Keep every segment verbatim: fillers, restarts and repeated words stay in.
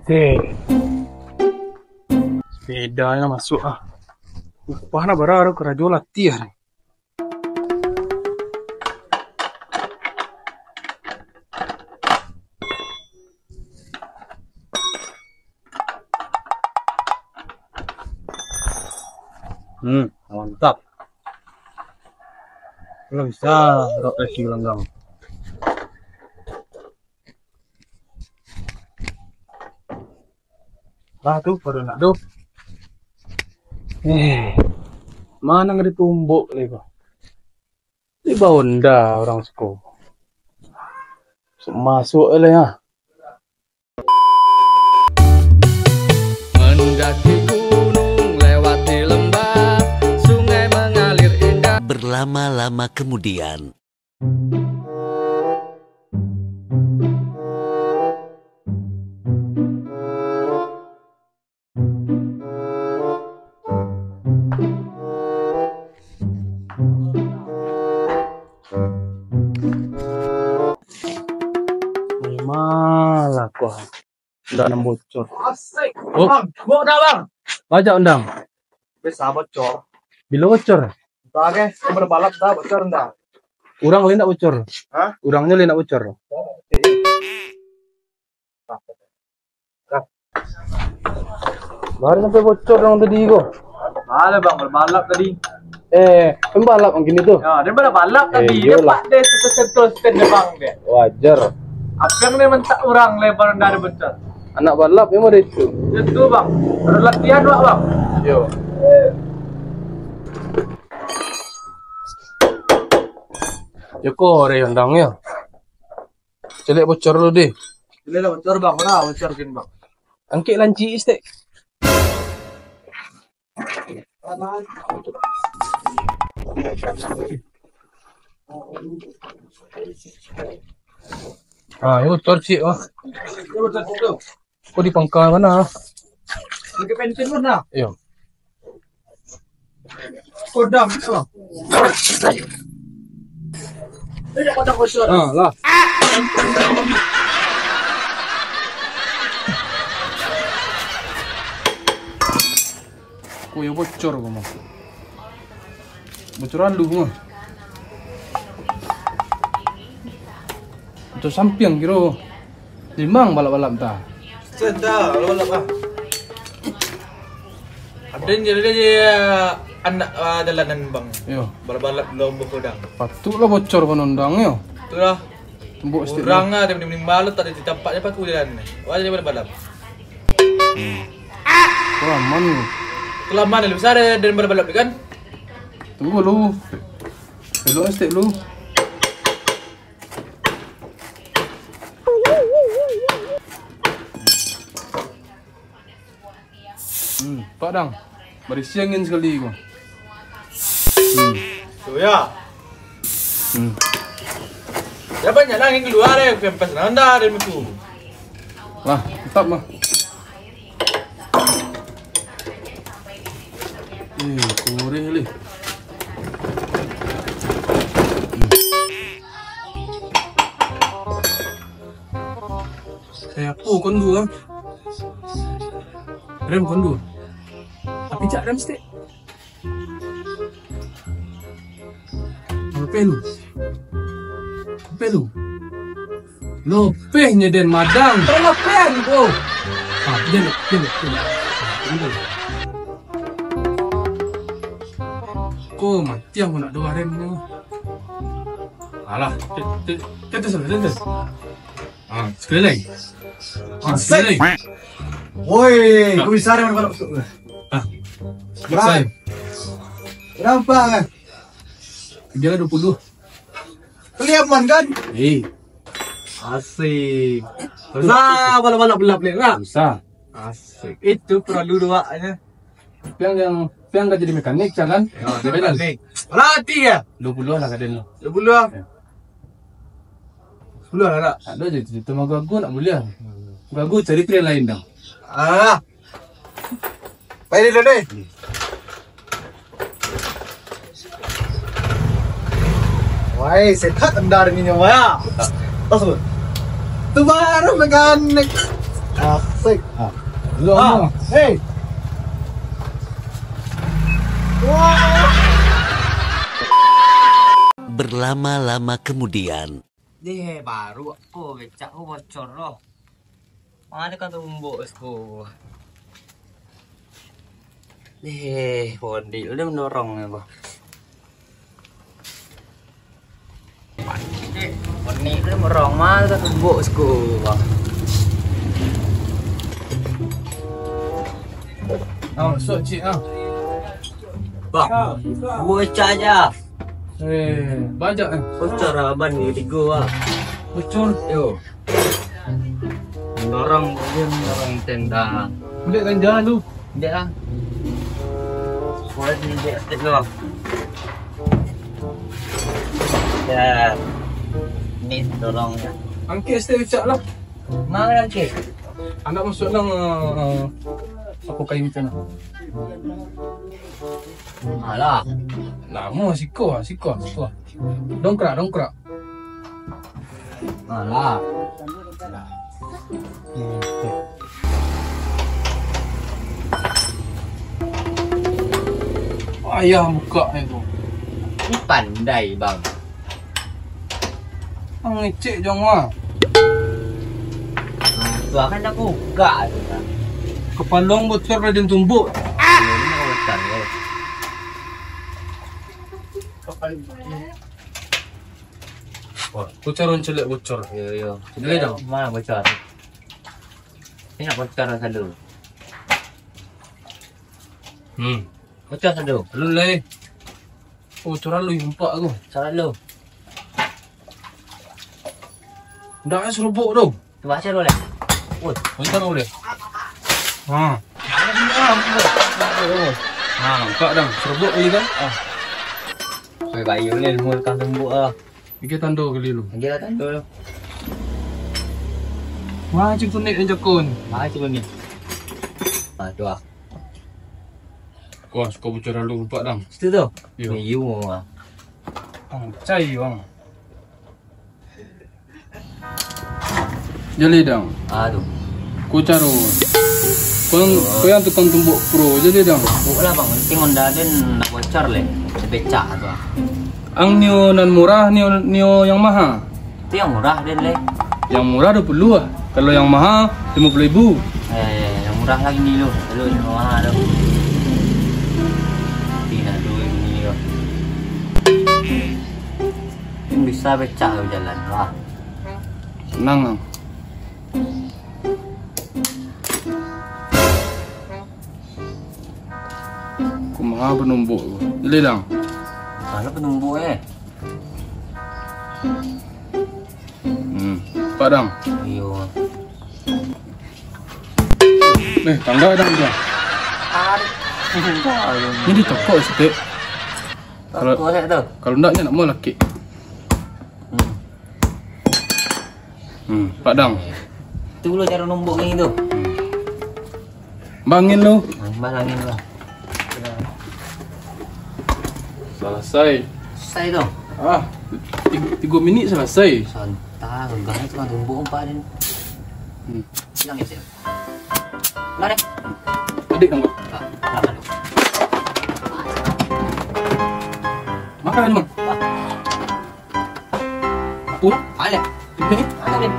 Sik. Sepeda ni lah masuak ah. Upah nak bara tu, karajo latiah ni. Hmm, mantap. Kalau bisa, rok resi gelanggang. Lah tu, baru nak tu. Eh, mana nggak ditumbuk lagi ko? Di bawah onda orang siko. Masuk lah ya. Mendaki gunung, lewati lembah, sungai mengalir indah. Berlama-lama kemudian. Malah kau. Ndak nan bocor. Asik. Oh. Bang, buat dah, Bang. Bajak undang. Bisa bocor. Bilo bocor? Entah ke, berbalap dah bocor dah. Urang lain ndak bocor? Hah? Urangnyo lain ndak bocor? Oh, oke. Baru sampai bocor dong tadi ko. Malah, Bang, berbalap tadi. Eh, pembalap mungkin itu. Ya, dia balap-balap Eh, tadi. Dia iyolah. Pak dia sentuh-sentuh stand dia, Bang, dia. Wajar. Apa yang dia mentak orang lebar dari bocor? Anak balap memang dia itu. Itu, Bang. Ada latihan, Pak, Bang. Yo. Joko, ada yang dang ya. Caliak bocor dulu deh. Caliak lah bocor, Bang. Mana bocor gin, Bang? Angkek lanci stek. Ah, ini bocor cik, wah. Ini bocor cik tu. Kok di pangka mana? Dekat pentin pun dah. Iyo. Kodam tu. Ini kodam kosong. Ah, lah. Kok yo bocor ko mah. Bocor aluh mah. Bocor sampiang kiro. Limang balap-balap ta. Senda, balap-balap ah. Ada yang jadi anak ah, jalanan, Bang. Yo. Balap-balap lomba kodang. Patutlah bocor panondang yo. Itulah. Tumbuk stik. Urang ah, dia menimbal tak ada di tampaknya paku jalan. Wah, jadi balap-balap. Hmm. Kelamaan lu. Kelamaan lu besar dan balap-balap kan? Tunggu lu. Belok stik lu. Hmm, pak dang. Barisi angin sakali ko. Hmm. Tu ya. Hmm. Ya banyak lah angin kalua deh, kempas nanda deh miku. Lah, mantap mah. Eh, kureh lih. Kayak apa kondu kan? Rem kondu. Tapi cak rem stik. Lopeh lu. Lopeh lu. Lopeh nyo den madang. Lopeh lu. Ah, den, den, den. Ko mati aku nak dua rem ni. Alah, tetes lah, tetes. Ah, sekali lagi. Ah, sekali lagi. Woi, kau bisa dah kalau masuk. Ah. Berapa? Berapa kan? Dia dua puluh. Kalian aman kan? Eh. Asik. Bisa balap-balap belap ni kan? Bisa. Asik. Itu perlu doanya. Piang yang, piang gak jadi mekanik, jalan. Ya, jadi mekanik. Berarti ya? Dua puluh lah kadang lo. Dua puluh lah. Ya. Sepuluh lah, tak? Tak ada je cerita mah gagu nak boleh. Gagu cari pilihan lain dah. Ah. Pai dulu deh. Wai, sehat anda hari ni nyawa ya. Masuk. Tu baru mekanik. Asik. Ah. Lu Ah, hei. Berlama-lama kemudian. Deh, baru ko becak ko bocor lo. Mana kan tumbuk siko. Deh, Bondi udah mendorong ya, Bang. Deh, Bondi udah mendorong, mana kan tumbuk siko, Bang. Oh, sok cik ah. Bang, buah cak aja. Eh, banyak eh. Bocor lah ban ni tigo ah. Bocor. Yo. Dorong dia dorong tenda. Ambil kan jalan tu. Ambil lah. Buat ni ambil step tu. Ya. Ni dorong. Angkik step cak lah. Mana angkik? Anak masuk nang uh, apa kayu tu nah. Alah. Lama siko, siko, siko. Dongkrak, dongkrak. Alah. Ayah buka itu. Ini pandai, Bang. Ang ngecek jong mah. Tu akan dah buka tu kan. Kepalong bocor dari tumbuk. Ah! Ini mau bocor ya. Wah, bocor celek bocor. Yo yo. Celek dong. Mana bocor? Ini nak bocor selalu. Hmm. Bocor selalu. Lu lai. Oh, curah lu empat tu. Curah lu. Ndak ada serobok tu. Tu baca dulu leh. Oi. Baca dulu leh. Ha. Ha, nampak dah. Serobok lagi kan? Ah. Oi, bayu leh, ilmu tukang tumbuk ah. Bagi tando kali lu. Bagi lah tando lu. Wah, cik kunik ni jakun. Wah, cik kunik. Ah, tu ah. Wah, suka bocor lalu empat dang. Situ tu? Iyo. Iyo, ah. Ang cai, bang. Jadi, dang. Ah, tu. Ku caro. Kau, kau yang tukang tumbuk pro, jadi, dang. Tumbuk lah, bang. Penting Honda den nak bocor leh. Sepecah tu ah. Ang nio nan murah, nio, nio yang maha? Tu yang murah den leh. Yang murah dua puluh ah. Kalau yang maha, lima puluh ribu. Eh, eh, yang murah lagi ni lo. Kalau yang maha tu. Tinggal dua ini lo. Ini bisa pecah tu jalan lah. Senang ah. Kumaha penumbuk tu? Jadi, dang. Mana penumbuk eh? Hmm, pak dang. Iyo. Eh, tangga dang dia. Tarik. Ini tokok sitik. Kalau, tokok sitik tu. Kalau ndak, nak mau laki. Hmm. Hmm, pak dang. Tu lo cara nombok ni tu. Hmm. Bangin lo. Bangin lo. Selesai. Selesai tu. Ah, tiga, tiga minit selesai. Santai, gagah tu kan tumbuk empat ni. Hmm. Bilang je. Lah deh. Adik nombok. Tak, tak, tak. Makan, Mang. Tak. Aku? Alek. Ini? Alek.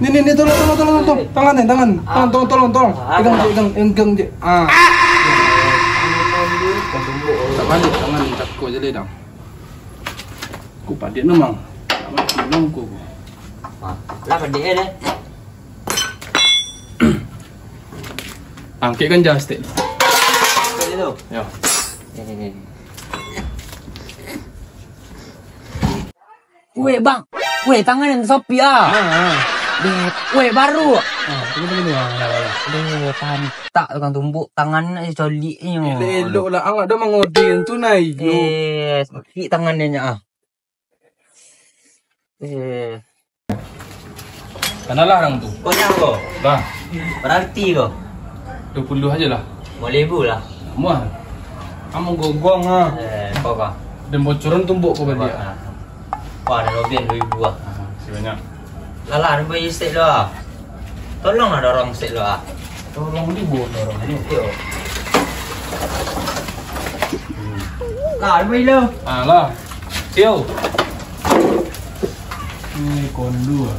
Ni, ni, tolong, tolong, tolong, tolong. Tangan ni, tangan. Tangan, tolong, tolong, tolong. Pegang je, pegang, pegang je. Ah. Tak balik tangan, tak kau je dang. Ku padik memang. Tak mati dong ku. Ah, lah padik eh, deh. Angkek kan joystick. Padik tu. Ya. Ni, ni, ni. Weh, bang. Weh, tangan nan sopi ah. Ha, ha. Deh, weh, baru. Ha, tunggu, tunggu, tunggu. Ha, ya, ya. Deh, pantak tukang tumbuk, tangan nak colik ni. Elok-elok lah, angah dah mangodin tu, nai. Eh, sakik tangan dia nyak ah. Eh. Kanalah orang tu. Kau nyak ko? Dah. Berarti ko? Dua puluh aja lah. Lima ribu lah. Muah. Kamu gogong ah. Eh, kau kah? Dan bocoran tumbuk kau balik. Ah. Wah, ada lebih dua ribu ah. Ah, si banyak. Lah lah, lebih isik lo ah. Tolonglah dorong sik lo ah. Dorong di bawah dorong ni. Yo. Lah, lebih lo. Ah, lah. Siau. Ni kondu ah.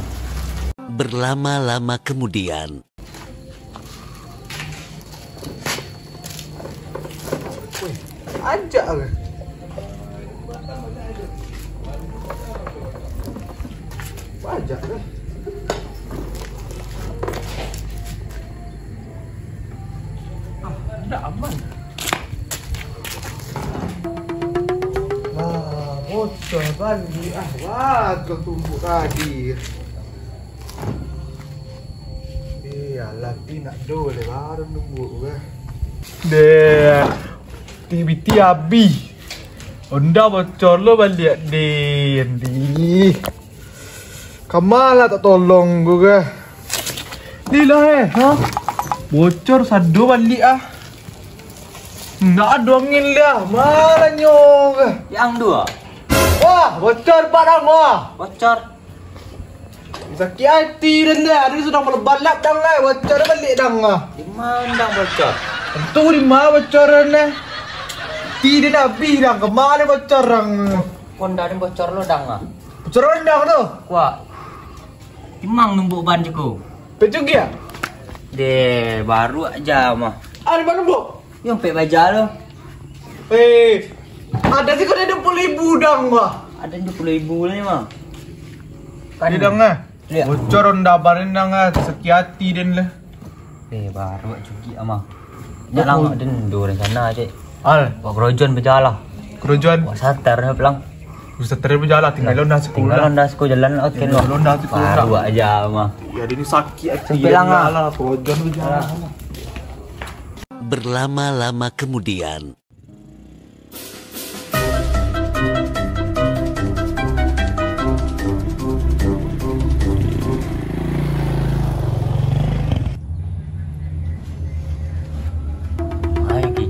Berlama-lama kemudian. Weh, ajak ke? Ajak ke? Ah, ndak aman. Lah, bocor baliak ah. Wah, kau tumbuk tadi. Eh, alah, ti nak do le, baru nunggu ke. Deh, ti biti abih. Onda bocor lo baliak, deh, deh. Kama lah tak tolong ko ke. Ni lah, eh, ha? Bocor sado baliak ah. Ndak ado angin lah, malah nyo ke. Yang dua. Wah, bocor pak dang wah. Bocor. Sakik ati den deh, ado sudah melebalap dang lai, bocor baliak dang ah. Di ma dang bocor? Tantu di ma bocor den deh. Ti den abih dang, kama den bocor dang. Konda den bocor lo dang ah. Bocor dang tu. Kuak. Imang numbuk ban ciko. Pecugiak? Deh, baru aja mah. Ado ban numbuk? Yang pek baja lo. Eh, ado siko ado dua puluh ribu dang, bah. Ado dua puluh ribu lah, mah. Kan dang ah. Liak. Bocor onda ban dang ah, sakik ati den lah. Eh, baru cugiak, mah. Ndak lamo den do rencana, cek. Al. Buat kerojoan bajalah. Kerojoan? Buat satar pulang. Buat satar bajalah, tinggal onda siko. Tinggal onda siko jalan, oke, tinggal onda siko. Baru aja, mah. Ya, ini sakik ati. Sampai langa. Lah, kerojoan bajalah. Berlama-lama kemudian. Hai, Ki.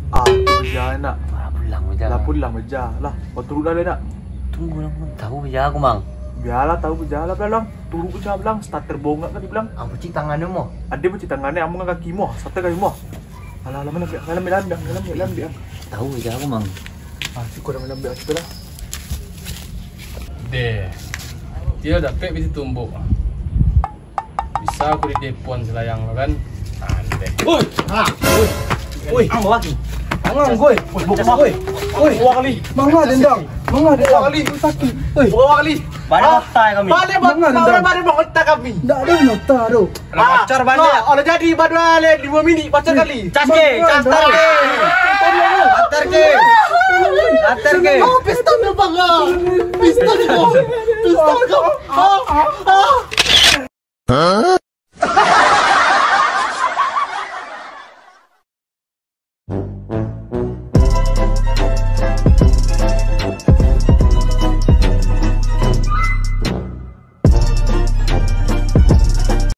Ah, tu baja, nak. Lah pulang baja. Lah pulang baja. Lah, kau turun dah, nak. Tunggu lah, Mang. Tahu baja aku, Mang. Bialah, tahu baja lah, Bang. Turun baja, Bang. Starter bongak kan, Bang. Ah, pacik tangan dia, Mang. Ada pacik tangan dia, amun kaki, Mang. Starter kaki, Mang. Alah, alah, malam, malam, malam, malam, malam, malam. Tahu baja aku, Mang. Ah, syukur dah, malam, malam, syukur dah. Deh. Dia dapek bisi tumbuk. Bisa aku di depan selayang lo kan. Andek. Oi, ha, oi, oi, ang bawah tu. Tangan gue. Oi, oi, oi. Dua kali. Manga dendang. Manga dendang. Dua kali. Sakit. Oi. Dua kali. Balik otak kami. Balik, balik, balik, balik otak kami. Ndak ada otak tu. Lah, bocor balik. Lah, kalau jadi baru balik dua minit, bocor kali. Cas ke, cas tar ke. Tar ke. Tar ke. Oh, pistol dia, Bang. Pistol dia. Pistol kau. Ah, ah.